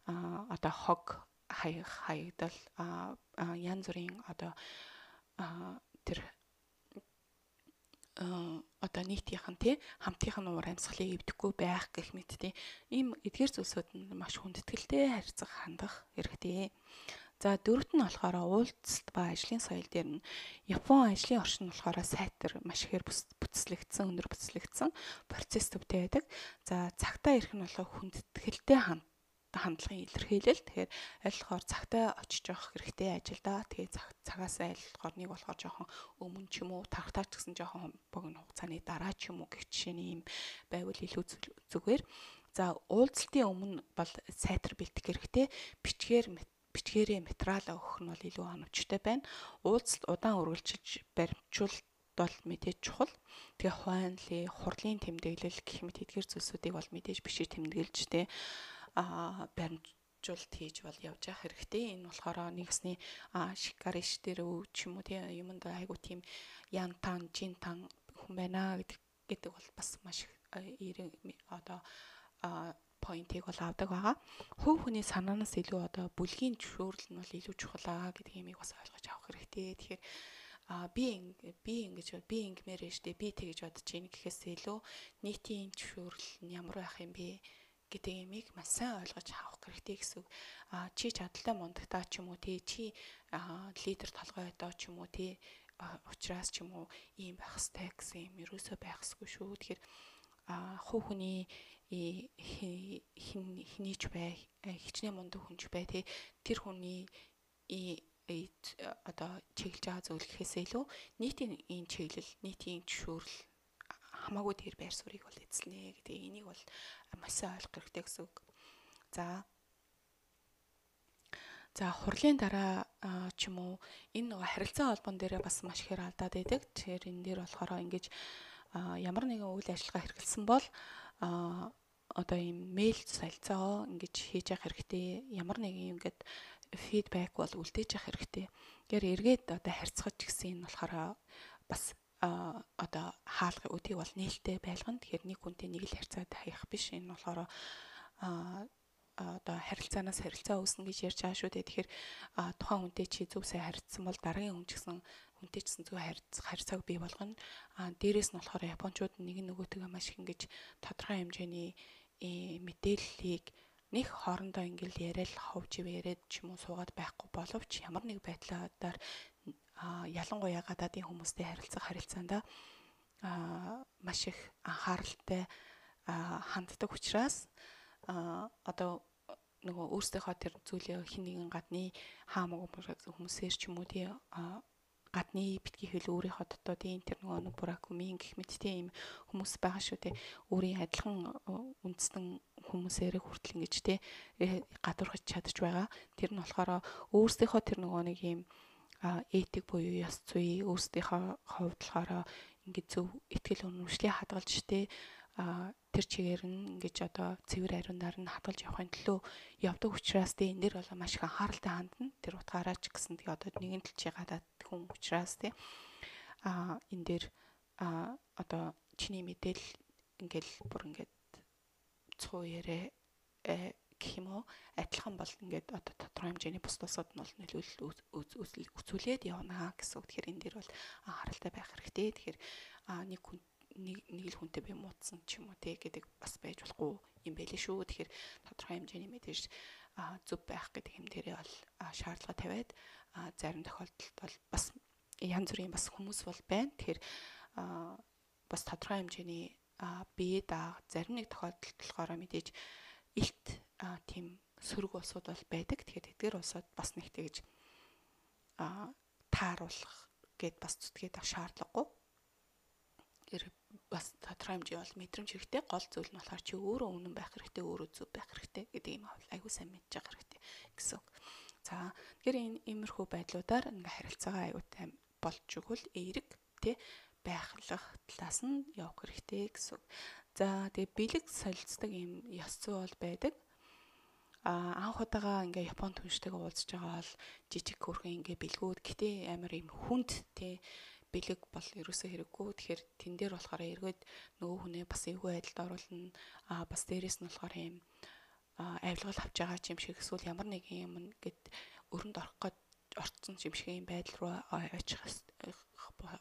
одоо хог хаях, хаягдал, янз бүрийн одоо тэр одоо нийтийнхэн тий хамтынх нь уур амьсгалыг эвдэхгүй байх гэх мэт тий ийм эдгээр зүйлсүүд нь маш хүндэтгэлтэй харьцах хандах хэрэгтэй. За дөрөвт нь болохоор уулзалт ба ажлын соёл дээр нь Япон ажлын орчин болохоор сайтар маш ихээр бүтцлэгдсэн, өндөр бүтцлэгдсэн процесс төвтэй байдаг. За цагтаа ирэх нь болохоор хүндэтгэлтэй хандлагын илэрхийлэл. Тэгэхээр аль болохоор цагтаа очиж явах хэрэгтэй ажилдаа. Тэгээ цагаас аль болохоор нэг болохоор жоохон өмнө ч юм уу, тархтаа ч гэсэн жоохон богино хугацааны дараа ч юм уу гэх жишээний юм байвал илүү зүгээр. За уулзалтын өмнө бол сайтар бэлтгэх хэрэгтэй. Бичгээрээ материалаа өгөх нь бол илүү оновчтой байна. Уулзалт удаан үргэлжилж баримтжуул бол мэдээж чухал. Тэгээ хуанли, хурлын тэмдэглэл гэх мэт эдгээр зүйлсүүдийг бол мэдээж бичиж тэмдэглэж тэ баримтжуулалт хийж бол явж явах хэрэгтэй. Энэ болохоор нэгсний шикариш дээр ч юм уу тийм юмд айгу тийм янтан, жинтан хүн байна гэдэг бол бас маш одоо поинтыг бол авдаг байгаа. Хувь хүний санаанаас илүү одоо бүлгийн зөвшөөрөл нь бол илүү чухал аа гэдэг юмыг бас ойлгож авах хэрэгтэй. Тэгэхээр би ингэж би ингэмээр штэ би тэгж бодож ийн гэхээс илүү нийтийн зөвшөөрөл нь ямар байх юм бэ гэдэг юмыг маш сайн ойлгож авах хэрэгтэй гэсэн үг. Чи чадaltaй мундагтаа ч юм уу тий чи лидер толгой одоо ч юм уу тий учраас ч юм уу ийм байх ёстой гэсэн юм ерөөсөө байх ёсгүй шүү. Тэгэхээр хувь хүний хэний ч бай, хичнээн мундаг хүн ч бай тий тэр хүний одоо чиглэж байгаа зүйл гэхээсээ илүү нийтийн ийм чиглэл, нийтийн зөвшөөрөл хамаагүй тэр байр суурийг бол эзэлнэ гэдэг энийг бол маш сайн ойлгох хэрэгтэй гэсэн үг. За хурлын дараа ч юм уу энэ нөгөө харилцаа холбоон дээрээ бас маш ихээр алдаад байдаг. Тэгэхээр энэ дээр болохоор ингэж ямар нэгэн үйл ажиллагаа хэрэгэлсэн бол одоо ийм мэйл солилцоо ингэж хийж явах хэрэгтэй. Ямар нэгэн ингээд фидбек бол үлдээж явах хэрэгтэй. Тэгэхээр эргээд одоо харьцах ч гэсэн энэ болохоор бас одоо хаалгын өдийг бол нээлттэй байлгана. Тэгэхээр нэг хүнтэй нэг л харьцаад хаях биш. Энэ болохоор одоо харилцаанаас харилцаа үүснэ гэж ярьж байгаа шүү дээ. Тэгэхээр тухайн хүнтэй чи зөв сайн харьцсан бол дараагийн хүн ч гэсэн хүнтэй ч гэсэн зөв харьцааг бий болгоно. Дээрээс нь болохоор японочууд нэг нь нөгөөтэйгээ маш их ингэж тодорхой хэмжээний мэдээллийг Нэг хоорондоо ингээл яриад ховж яриад ч юм уу суугаад байхгүй боловч ямар нэг байдлаар ялангуяа гадаадын хүмүүстэй харилцах харилцаанд маш их анхааралтай ханддаг учраас одоо нөгөө өөрсдийнхөө тэр зүйлээ хин нэгэн гадны хаамаг хүмүүсээр ч юм уу тий гадны битгий хэл өөрийнхөө дотоодын тэр нөгөө буракумын гэх мэт тий ийм хүмүүс байгаа шүү тий. Өөрийн адилхан үндэстэн хүмүүсээрээ хүртэл ингэж тий гадуурхаж чадаж байгаа. Тэр нь болохоор өөрсдийнхөө тэр нөгөө нэг ийм этик буюу ёс зүй өөрсдийнхөө хувьд болохоор ингэж зөв итгэл үнэмшлийг хадгалж тий тэр чигээр нь ингэж одоо цэвэр ариунаар нь хадгалж явахын төлөө явдаг учраас тий энэ дэр бол маш их анхааралтай хандна. Тэр утгаараа ч гэсэн тий одоо нэгэн тал чи гадаад хүн учраас тий энэ дэр одоо чиний мэдээлэл ингээл бүр ингээд цуу яриа гэх юм уу адилхан бол ингээд одоо тодорхой хэмжээний бус тусад нь бол нөлөөлөл үзүүлээд явна гэсэн үг. Тэгэхээр энэ дэр бол анхааралтай байх хэрэгтэй. Тэгэхээр нэг хүн нэг л хүнтэй би муудсан ч юм уу те гэдэг бас байж болохгүй юм байлээ шүү. Тэгэхээр тодорхой хэмжээний мэдээж зөв байх гэдэг юм дээрээ бол шаардлага тавиад зарим тохиолдолд бол бас янз бүрийн бас хүмүүс бол байна. Тэгэхээр бас тодорхой хэмжээний бие даа зарим нэг тохиолдолд болохоор мэдээж илт тийм сөрөг улсууд бол байдаг. Тэгэхээр эдгээр улсууд бас нэг тэгж тааруулах гэд бас зүтгээд авах шаардлагагүй. Тэр бас тодорхой хэмжээ бол мэдрэмж хэрэгтэй. Гол зүйл нь болохоор чи өөрөө үнэн байх хэрэгтэй, өөрөө зөв байх хэрэгтэй гэдэг юм айгүй сайн мэдж байгаа хэрэгтэй гэсэн үг. За тэгэхээр энэ иймэрхүү байдлуудаар ингээ харилцаагаа айгүй болж өгвөл эерэг тий байхлах талаас нь явах хэрэгтэй гэсэн үг. За тэгээ бэлэг солилцдог юм ёс зүй бол байдаг. Анх удаага ингээ Японд хүнштэйгээ уулзж байгаа бол жижиг хөрхэн ингээ бэлгүүд гэтээ амар юм хүнд тий бэлэг бол ерөөсөө хэрэггүй. Тэгэхээр тэн дээр болохоор эргээд нөгөө хүнээ бас эвгүй байдалд оруулна. Бас дээрээс нь болохоор юм авилгал авч байгаа юм шиг эсвэл ямар нэг юм ингээд өрөнд орох гээд орцсон юм шиг юм байдал руу очих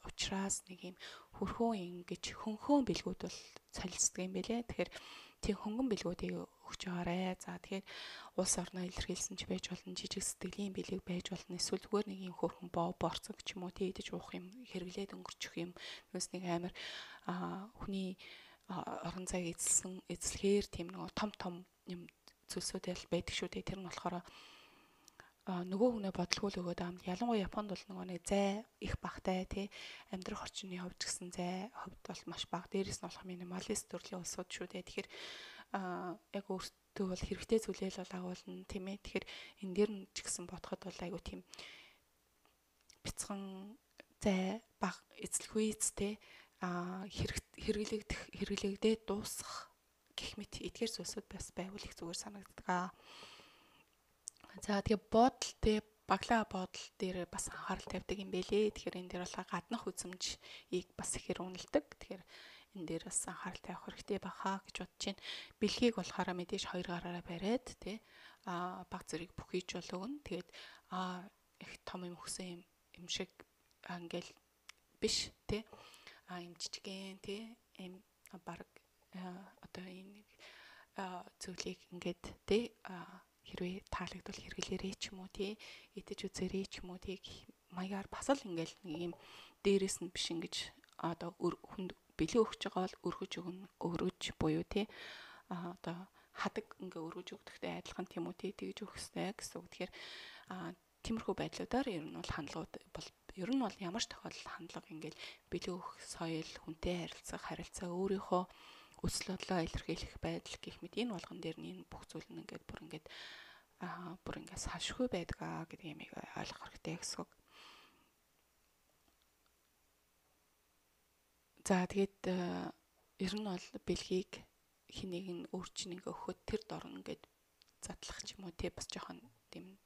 учраас нэг юм хөрхөө ингэж хөнхөн бэлгүүд бол солилцдог юм байлээ. Тэгэхээр тийм хөнгөн бэлгүүдийг өгч байгаарэ. За тэгэхээр улс орноо илэрхийлсэн ч байж болно, жижиг сэтгэлийн бэлэг байж болно. Эсвэл зүгээр нэг юм хөрхөн боо борцог ч юм уу тий идэж уух юм хэрэглээд өнгөрчих юм. Түүнээс нэг амар хүний орон зайг эзэлсэн эзлэхээр тийм нөгөө том том юм зүйлсүүд л байдаг шүү дээ. Тэр нь болохоор нөгөө хүнээ бодлогоо л өгөөд байгаа юм. Ялангуяа Японд бол нөгөө нэг зай их багтай тий амьдрах орчны хувьд ч гэсэн зай хувьд бол маш бага. Дээрээс нь болох минималист төрлийн улсууд шүү дээ. Тэгэхээр яг өөртөө бол хэрэгтэй зүйлээ л бол агуулна тийм ээ. Тэгэхээр энэ дээр нь ч гэсэн бодоход бол айгу тийм бяцхан зай бага эзлэхүйц тий хэрэглэгдэх хэрэглэгдээ дуусах гэх мэт эдгээр зүйлсүүд бас байвал их зүгээр санагддаг. За тэгээ бодол те баглаа бодол дээр бас анхаарал тавьдаг юм бэлээ. Тэгэхээр энэ дээр болохоор гаднах үзэмжийг бас ихээр үнэлдэг. Тэгэхээр энэ дээр бас анхаарал тавих хэрэгтэй баха гэж бодож байна. Бэлгийг болохоор мэдээж хоёр гараараа бариад те баг зэрэг бүхийж бол өгнө. Тэгээд их том юм өгсөн юм шиг ингээл биш те юм жижигэн те юм баг одоо энэ нэг зүйлийг ингээд те хэрвээ таалагдвал хэрэглээрэй ч юм уу тий идэж үзээрэй ч юм уу тий маягаар бас л ингээл нэг юм дээрээс нь биш ингэж одоо хүнд бэлэг өгч байгаа бол өргөж өгнө өргөж буюу тий одоо хадаг ингээ өргөж өгдөгтэй адилхан тийм үү тий тэгж өгөх ёстой гэсэн үг. Тэгэхээр тиймэрхүү байдлуудаар ер нь бол хандлагууд бол ер нь бол ямар ч тохиолдолд хандлага ингээл бэлэг өгөх соёл хүнтэй харилцах харилцаа өөрийнхөө өсөл бодлоо илэрхийлэх байдал гэх мэт энэ болгон дээр нь энэ бүх зүйл нь ингээд бүр ингээд бүр ингээд салшгүй байдаг гэдэг юмыг ойлгох хэрэгтэй гэсэн үг. За тэгээд ер нь бол бэлгийг хэнийг нь өөр чинь ингээ өгөхөд тэр дор ингээд задлах ч юм уу те бас жоохон тийм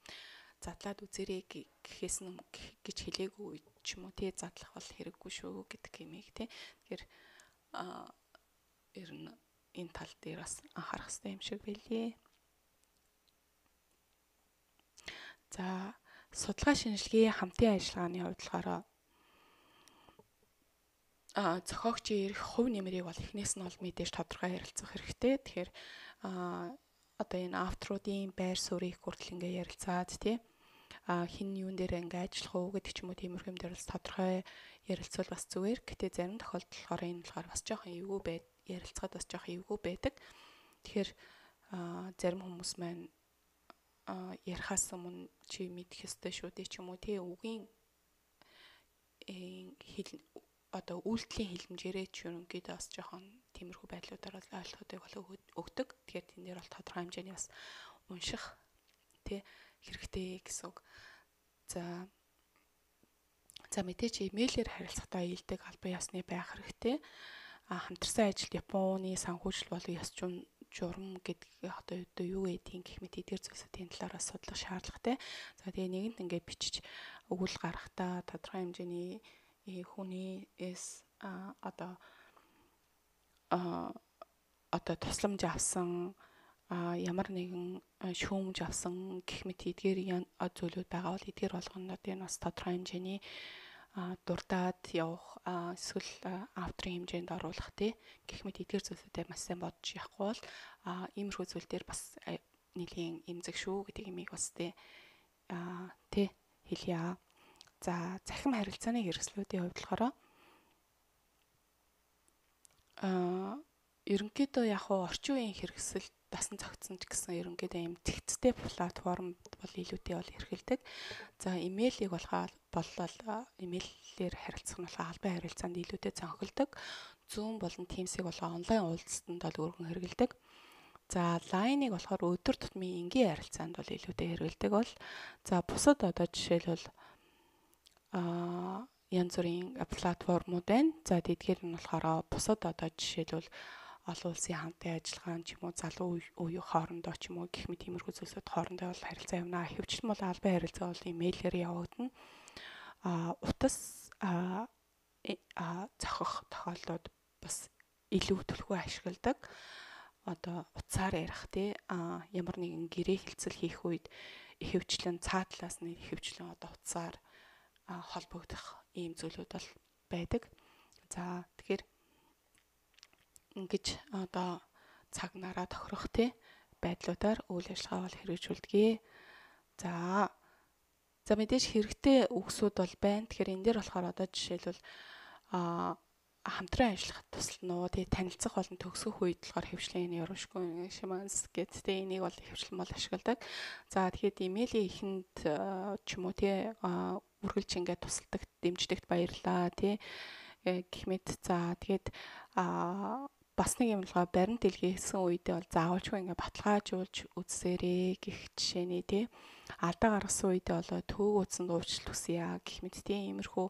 задлаад үзэрэй гэхээс нь гэж хэлээгүй ч юм уу те задлах бол хэрэггүй шүү гэдэг юмыг те. Тэгэхээр ер нь энэ тал дээр бас анхаарах хэрэгтэй юм шиг байлээ. За судалгаа шинжилгээний хамтын ажиллагааны хувьд болохоор зохиогчийн эрх хувь нэмрийг бол эхнээс нь бол мэдээж тодорхой ярилцах хэрэгтэй. Тэгэхээр одоо энэ авторуудын байр суурийг хүртэл ингээ ярилцаад тий хин юун дээр ингээ ажиллах уу гэдэг ч юм уу тиймэрхүү юм дээр бас тодорхой ярилцвал бас зүгээр. Гэтэ зарим тохиолдолд болохоор энэ болохоор бас жоохон эвгүй байд, ярилцахад бас жоохон эвгүй байдаг. Тэгэхээр зарим хүмүүс маань ярихаас өмнө чи мэдэх ёстой шүү дээ ч юм уу тий үгийн хэл одоо үйлдэлийн хэлмжээрээ ч ерөнхийдөө бас жоохон тиймэрхүү байдлуудаар бол ойлголтыг бол өгдөг. Тэгэхээр тэн дээр бол тодорхой хэмжээний бас унших тий хэрэгтэй гэсэн үг. За мэдээж имэйлээр харилцахдаа ийдэг албан ёсны байх хэрэгтэй. Хамтарсан ажилд Японы санхүүжил болон ёс журам гэдэг одоо юу гэдгийг гэх мэт эдгээр зүйлсүүдийн талаар бас судлах шаардлагатай. За тэгээ нэгэнт ингээд бичиж өгүүл гаргахтаа тодорхой хэмжээний хүний эс одоо тусламж авсан, ямар нэгэн шүүмж авсан гэх мэт эдгээр зүйлүүд байгаа бол эдгээр болгонод энэ бас тодорхой хэмжээний дурдаад явах, эсвэл авторын хэмжээнд оруулах тий гэх мэт эдгээр зүйлүүдэд маш сайн бодож явахгүй бол иймэрхүү зүйл дээр бас нэлийн эмзэг шүү гэдэг юмыг бас тий хэлье. За захим харилцааны хэрэгслүүдийн хувьд болохоор ерөнхийдөө яг хуу орчин үеийн хэрэгсэл дасан зохицсон ч гэсэн ерөнхийдөө ийм цэгцтэй платформ бол илүүтэй бол эрхэлдэг. За имэйлийг болохоор боллол имэйлээр харилцах нь болохоор албан харилцаанд илүүтэй цонхолдог. Zoom болон Teams-ийг болохоор онлайн уулзалтанд бол өргөн хэрэглэдэг. За Line-ыг болохоор өдөр тутмын энгийн харилцаанд бол илүүтэй хэрэглэдэг бол. За бусад одоо жишээлбэл янз бүрийн платформуд байна. За тэдгээр нь болохоор бусад одоо жишээлбэл олон улсын хамтын ажиллагаа ч юм уу, залуу үе хоорондоо ч юм уу гэх мэт тиймэрхүү зүйлсүүд хоорондоо бол харилцаа явна. Ихэвчлэн бол албан харилцаа бол имэйлээр явагдана. Утас зохих тохиолдлууд бас илүү түлхүү ашигладаг. Одоо утсаар ярих тий ямар нэгэн гэрээ хэлцэл хийх үед ихэвчлэн цаа талаас нь ихэвчлэн одоо утсаар холбогдох ийм зүйлүүд бол байдаг. За тэгэхээр ингэж одоо цаг нараа тохирох тий байдлуудаар үйл ажиллагаа бол хэрэгжүүлдэг. За мэдээж хэрэгтэй үгсүүд бол байна. Тэгэхээр энэ дээр болохоор одоо жишээлбэл хамтран ажиллах туслана уу, тий танилцах болон төгсгөх үед болохоор хөвчлэн энэ ёрошгүй шиманс гэд тий энийг бол хөвчлэн бол ашигладаг. За тэгэхээр имэйлийн эхэнд ч юм уу тий үргэлж ингээд тусалдаг, дэмждэгт баярлаа тий гэх мэт. За тэгээд бас нэг юм болохоор баримт илгээсэн үедээ бол заавалчгүй ингээд баталгаажуулж үзсээрээ гэх жишээний тий алдаа гаргасан үедээ бол төвөг утсанд уучлалт хүсье гэх мэт тий иймэрхүү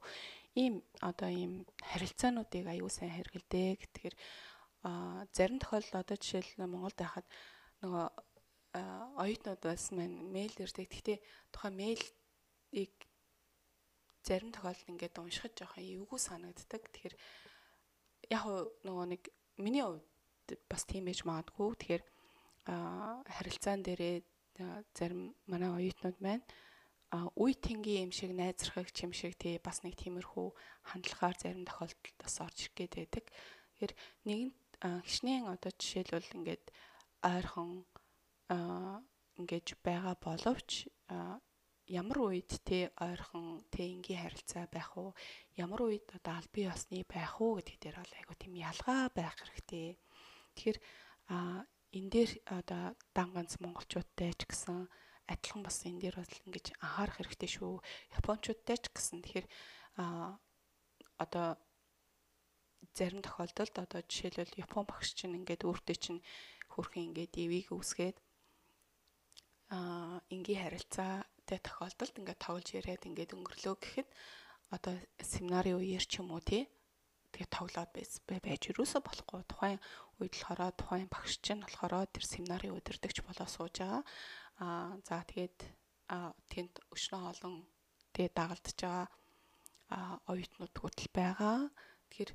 ийм одоо ийм харилцаануудыг аюу сайн хэрэгэлдэг. Тэгэхээр зарим тохиолдолд одоо жишээл Монголд байхад нөгөө оюутнууд байсан маань мэйл ирдэг. Гэхдээ тухайн мэйлийг зарим тохиолдолд ингээд уншихад жоохон эвгүй санагддаг. Тэгэхээр яг нөгөө нэг миний хувьд бас тийм байж магадгүй. Тэгэхээр харилцаан дээрээ зарим манай оюутнууд маань үе тэнгийн юм шиг найзрахыг юм шиг тий бас нэг тиймэрхүү хандлагаар зарим тохиолдолд бас орж ирэх гээд байдаг. Тэгэхээр нэгэнт хичнээн одоо жишээлбэл ингээд ойрхон ингэж байгаа боловч ямар үед тий ойрхон тий энгийн харилцаа байх уу, ямар үед одоо албан ёсны байх уу гэдэг дээр бол айгуу тийм ялгаа байх хэрэгтэй. Тэгэхээр энэ дээр одоо дан ганц монголчуудтай ч гэсэн адилхан бас энэ дээр бол ингэж анхаарах хэрэгтэй шүү. Япончуудтай ч гэсэн тэгэхээр одоо зарим тохиолдолд одоо жишээлбэл Япон багш чинь ингээд өөртөө чинь хөрхэн ингээд ивийг үүсгээд энгийн харилцаатай тохиолдолд ингээд тоглож яриад ингээд өнгөрлөө гэхэд одоо семинарын үеэр ч юм уу тий тэгээ тоглоод байж юусоо болохгүй. Тухайн үед болохоор тухайн багш чинь болохоор тэр семинарын удирдагч болоо сууж байгаа. За тэгээд тэнд өчнөө олон тэгээ дагалдж байгаа оюутнууд хүртэл байгаа. Тэгэхээр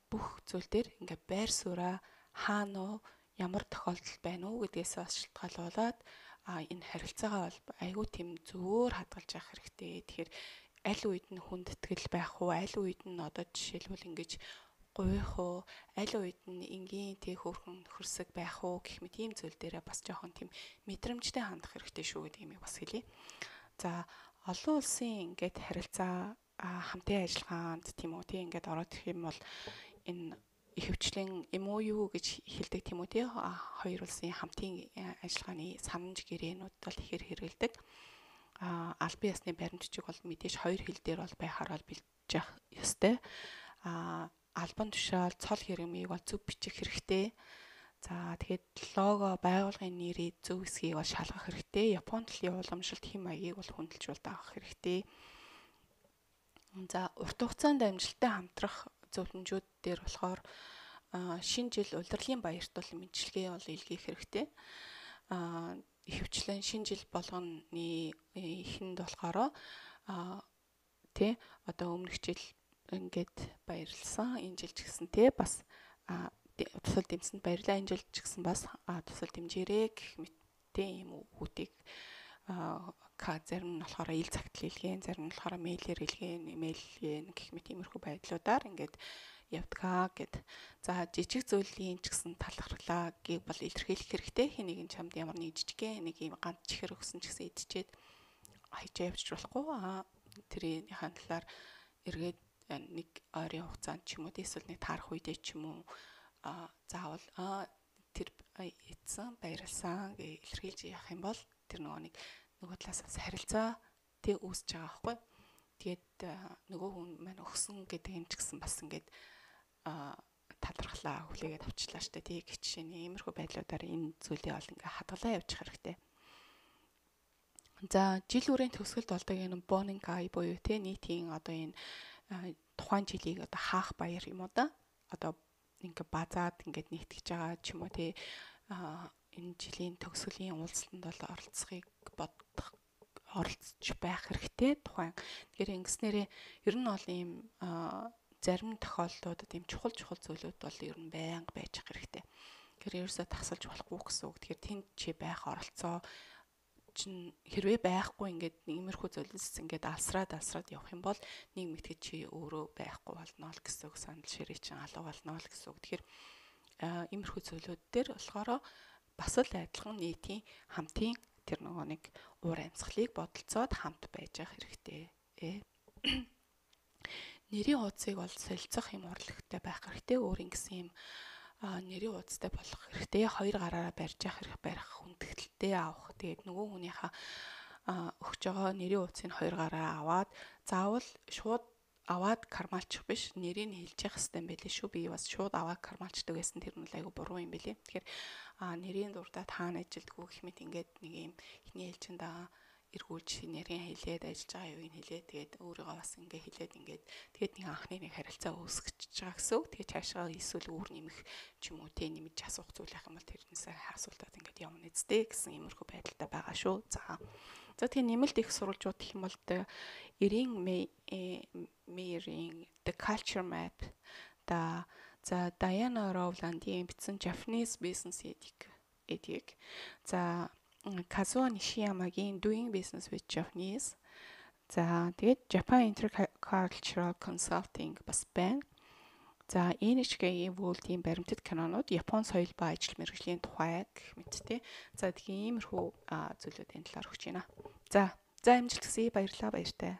бүх зүйл дээр ингээ байр сууриа хаана уу, ямар тохиолдол байна уу гэдгээс бас шалтгаалуулаад энэ харилцаагаа бол айгүй тийм зөвөр хадгалж явах хэрэгтэй. Тэгэхээр аль үед нь хүндэтгэл байх уу, аль үед нь одоо жишээлбэл ингэж гуйх уу, аль үед нь энгийн тэг хөөрхөн нөхөрсөг байх уу гэх мэт ийм зүйл дээрээ бас жоохон тийм мэдрэмжтэй хандах хэрэгтэй шүү гэдэг юмыг бас хэлье. За олон улсын ингээд харилцаа хамтын ажиллагаанд тийм үү тий ингээд ороод ирэх юм бол энэ ихэвчлэн MOU гэж хэлдэг тийм үү тий хоёр улсын хамтын ажиллагааны санамж гэрээнүүд бол ихээр хэрэглэдэг. Албан ёсны баримт бичиг бол мэдээж хоёр хэл дээр бол байхаар бол бэлдэж явах ёстой. Албан тушаал цол хэрэгмийг бол зөв бичих хэрэгтэй. За тэгэхэд лого байгууллагын нэрийг зөв эсхийг бол шалгах хэрэгтэй. Японы төллийн уламжлалт хэм маягийг бол хүндэлж бол даах хэрэгтэй. За урт хугацаанд амжилттай хамтрах зөвлөмжүүд дээр болохоор шинэ жил улирлын баярт бол мэндчилгээ бол илгээх хэрэгтэй. Ихэвчлэн шинэ жил болгоны эхэнд болохоор тий одоо өмнөх жил ингээд баярлсан, энэ жил ч гэсэн тий бас тусал дэмсэнд баярлаа, энэ жил ч гэсэн бас тусал дэмжээрэй гэх мэт тий ийм үгүүдийг зарим нь болохоор ил цагтл илгээн, зарим нь болохоор мэйлээр илгээн, имэйлгээн гэх мэт иймэрхүү байдлуудаар ингээд явдгаа гэд. За жижиг зүйлийн ч гэсэн талархлаа гийг бол илэрхийлэх хэрэгтэй. Хин нэгэн чамд ямар нэг жижигхэн нэг юм ганц чихэр өгсөн ч гэсэн идчихэд хаяжаа явчих болохгүй. Тэрийнхээ талаар эргээд нэг ойрын хугацаанд ч юм уу эсвэл нэг таарах үедээ ч юм уу заавал тэр идсэн баярлсан гэж илэрхийлж явах юм бол тэр нөгөө нэг нөгөө талаас бас харилцаа тэг үүсэж байгаа байхгүй. Тэгээд нөгөө хүн маань өгсөн гэдэг юм ч гэсэн бас ингээд талархлаа хүлээгээд авчлаа штэ. Тэг жишээ нь иймэрхүү байдлуудаар энэ зүйлийг бол ингээ хадгалаа явуучих хэрэгтэй. За жил бүрийн төгсгөлд болдог энэ Bonenkai буюу те нийтийн одоо энэ тухайн жилийг одоо хаах баяр юм уу да. Одоо ингээ базаад ингээд нийтгэж байгаа ч юм уу те энэ жилийн төгсгөлийн уулзалтанд бол оролцохыг бодох оролцож байх хэрэгтэй тухайн. Тэгэхээр ингэснээрээ ер нь бол ийм зарим тохиолдлуудад ийм чухал зүйлүүд бол ер нь байнга байж хэрэгтэй. Тэгэхээр ерөөсөө тасалж болохгүй гэсэн үг. Тэгэхээр тэнд чи байх оролцоо чин хэрвээ байхгүй ингээд иймэрхүү зүйлээс ингээд алсраад явах юм бол нэг мэтгэд чи өөрөө байхгүй болно л гэсэн үг, санал ширээ чин алга болно л гэсэн үг. Тэгэхээр иймэрхүү зүйлүүд дээр болохоор бас л адилхан нийтийн хамтын тэр нөгөө нэг уур амьсгалыг бодолцоод хамт байж явах хэрэгтэй. Нэрийн хуудсыг бол солилцох юм урлагтай байх хэрэгтэй. Өөр ингэсэн юм нэрийн хуудастай болох хэрэгтэй. Хоёр гараараа барьж явах хэрэг барих хүндэтгэлтэй авах. Тэгээд нөгөө хүнийхээ өгч байгаа нэрийн хуудсыг хоёр гараараа аваад заавал шууд аваад кармалчих биш, нэрийг нь хэлж явах хэрэгтэй юм байлээ шүү. Би бас шууд аваад кармалчдаг байсан, тэр нь айгу буруу юм байлээ. Тэгэхээр нэрийн дурдаад хаана ажилдгүү гэх мэт ингээд нэг юм эхний ээлжинд эргүүлж нэрийн хэлээд ажиллаж байгаа юуг нь хэлээд тэгээд өөрийгөө бас ингээ хэлээд ингээд тэгээд нэг анхны нэг харилцаа үүсгэж байгаа гэсэн үг. Тэгээд цаашаа эсвэл өөр нэмэх ч юм уу те нэмж асуух зүйл байх юм бол тэрнээсээ асуултаад ингээд явна үсттэй гэсэн иймэрхүү байдалтай байгаа шүү. За тэгээ нэмэлт их сурвалжууд гэх юм бол Erin Meyer-ийн The Culture Map да за Diana Rowland-ийн бичсэн Japanese Business Ethic, за Kazuo Nishiyama-гийн Doing Business with Japanese, за тэгээд Japan Intercultural Consulting бас байна. За NHK-ийн World-ийн баримтат кинонууд Япон соёл ба ажил мэргэжлийн тухай гэх мэт тий. За тэгэхээр иймэрхүү зүйлүүдийн талаар өгч байна. За амжилт хүсье. Баярлалаа, баяртай.